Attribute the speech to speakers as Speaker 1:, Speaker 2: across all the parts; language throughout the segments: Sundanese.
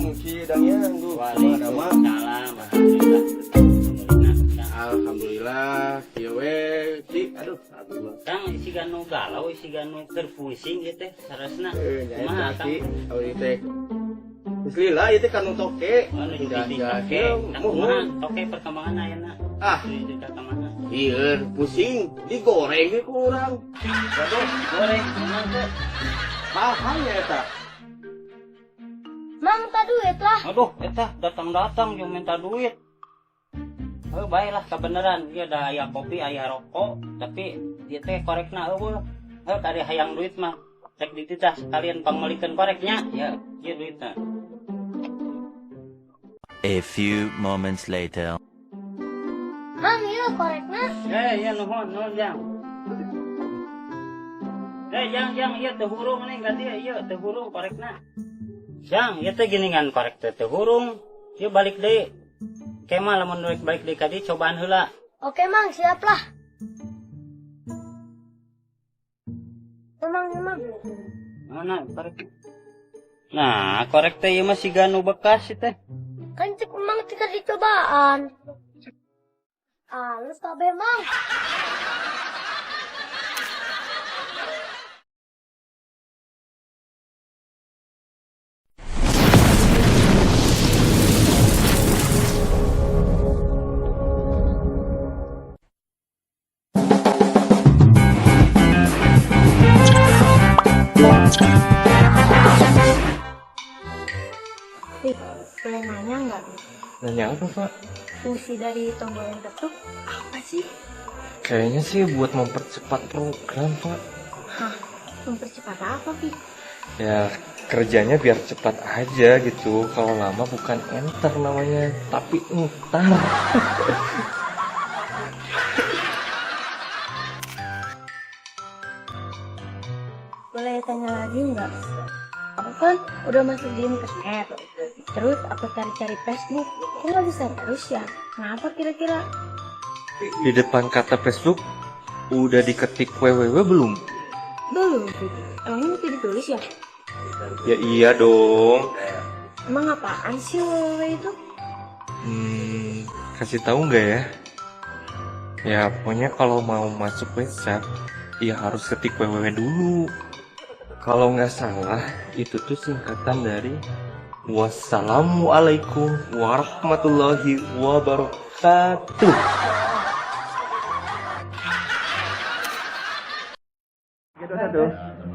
Speaker 1: Assalamualaikum Ki Dangyang. Duh, kumaha damang?
Speaker 2: Waalaikumsalam. Alhamdulillah. Alhamdulillah.
Speaker 1: Alhamdulillah, kieu we Ki. Aduh, abdi mah.
Speaker 2: Kang siga nu galau, siga nu keur pusing ieu teh sarasna.
Speaker 1: Eh, nya
Speaker 2: Kumaha,
Speaker 1: eta
Speaker 2: Kang?
Speaker 1: Ki, abdi teh. Geus lila ieu teh kanu toke.
Speaker 2: Oh, nu jadi
Speaker 1: Jajan.
Speaker 2: toke. Kang kumaha toke perkembangan ayeuna?
Speaker 1: Ah,
Speaker 2: Nuju ka mana?
Speaker 1: Iya, pusing, digoreng we ku urang. Aduh,
Speaker 2: Goreng kumaha teh?
Speaker 1: paham ya eta.
Speaker 3: Mang, minta duit lah.
Speaker 2: Aduh, eta datang-datang jeung minta duit. Oh, baiklah kebenaran dia ada aya kopi, aya rokok, tapi dia teh korekna euweuh. Heuh tadi hayang duit mah. Rek dititah sekalian pangmeulikeun koreknya, ya, ieu duitna.
Speaker 4: A few moments later.
Speaker 3: Mang, iya korekna.
Speaker 2: Eh, iya nuhun, nuhun jang. Eh, jang, jang, iya teu hurung nih ka dieu, ieu teu hurung korekna. Jang, ieu teh geuningan korek teh teu hurung. Ieu balik deui. Ke mah lamun rek balik deui ka dieu cobaan heula.
Speaker 3: Oke, Mang, siap lah. Mang, Mang.
Speaker 2: Mana korek? Nah, korek teh ieu mah siga nu bekas ieu teh.
Speaker 3: Kan cek Mang tidak dicobaan. Halus kabeh, Mang.
Speaker 5: Boleh nanya nggak?
Speaker 6: Nanya apa, Pak?
Speaker 5: Fungsi dari tombol enter tuh apa sih?
Speaker 6: Kayaknya sih buat mempercepat program, Pak.
Speaker 5: Hah? Mempercepat apa, Pi?
Speaker 6: Ya, kerjanya biar cepat aja gitu. Kalau lama bukan enter namanya, tapi entar.
Speaker 5: Boleh tanya lagi nggak? Aku kan udah masuk di internet. Terus aku cari-cari Facebook, kok nggak bisa terus ya? Kenapa kira-kira?
Speaker 6: Di depan kata Facebook udah diketik www belum?
Speaker 5: Belum, Pi. Emangnya mesti ditulis ya?
Speaker 6: Ya iya dong.
Speaker 5: Emang apaan sih www itu?
Speaker 6: Kasih tahu nggak ya? Ya pokoknya kalau mau masuk website, ya harus ketik www dulu. Kalau nggak salah, itu tuh singkatan dari Wassalamualaikum warahmatullahi wabarakatuh.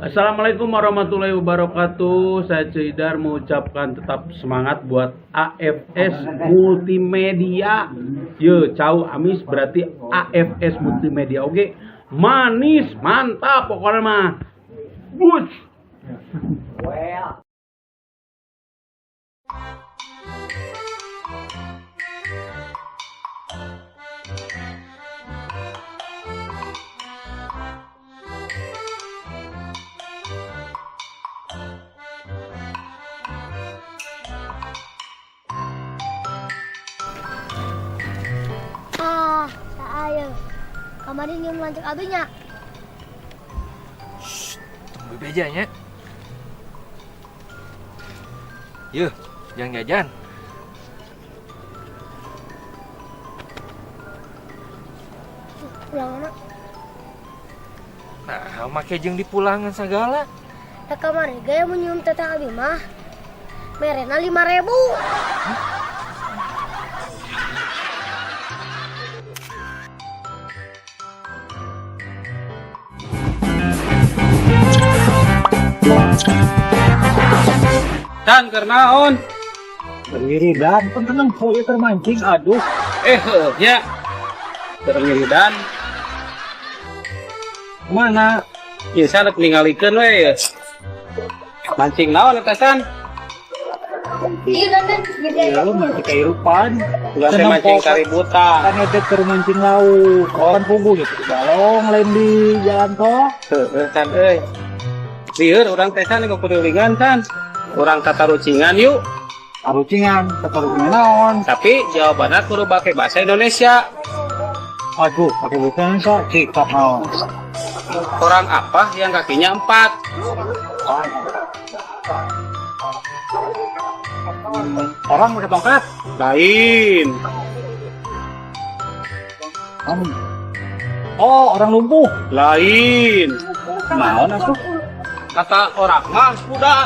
Speaker 7: Assalamualaikum warahmatullahi wabarakatuh. Saya Ceidar mengucapkan tetap semangat buat AFS Multimedia. Ye, cau amis berarti AFS Multimedia. Oke, manis, mantap pokoknya mah. Bus.
Speaker 3: Ah, tak ayo. Kemarin nyium lanjut abinya.
Speaker 6: Tunggu bejanya. Yuh, jangan jajan.
Speaker 3: Pulang mana?
Speaker 6: Nah, make jeung dipulangan segala.
Speaker 3: Tak kamari gaya mau nyium teteh abi mah. Merena 5.000.
Speaker 7: Tan keur naon?
Speaker 8: Wiridan, pun tenang poe termancing, aduh.
Speaker 7: Heuh nya. Keur wiridan. Mana? Ieu sanet ningalikeun we ya. Mancing naon eta San?
Speaker 3: Iya, dan
Speaker 8: Ya lu mancing kehidupan.
Speaker 7: Ulah teh mancing kaributan.
Speaker 8: Kan itu keur mancing laut, kan pugu gitu. Balong lain di jalan tol.
Speaker 7: Heuh San euy. Lieur urang teh San kukurilingan San. Urang tatarucingan yuk.
Speaker 8: Tarucingan, tatarucingan naon?
Speaker 7: Tapi jawabannya kudu pakai bahasa Indonesia.
Speaker 8: Aduh, pakai bahasa Indonesia, cikak naon.
Speaker 7: Orang apa yang kakinya 4? Orang pakai tongkat. Lain. Oh, orang lumpuh. Lain. Naon atuh? Kata orang mah kuda.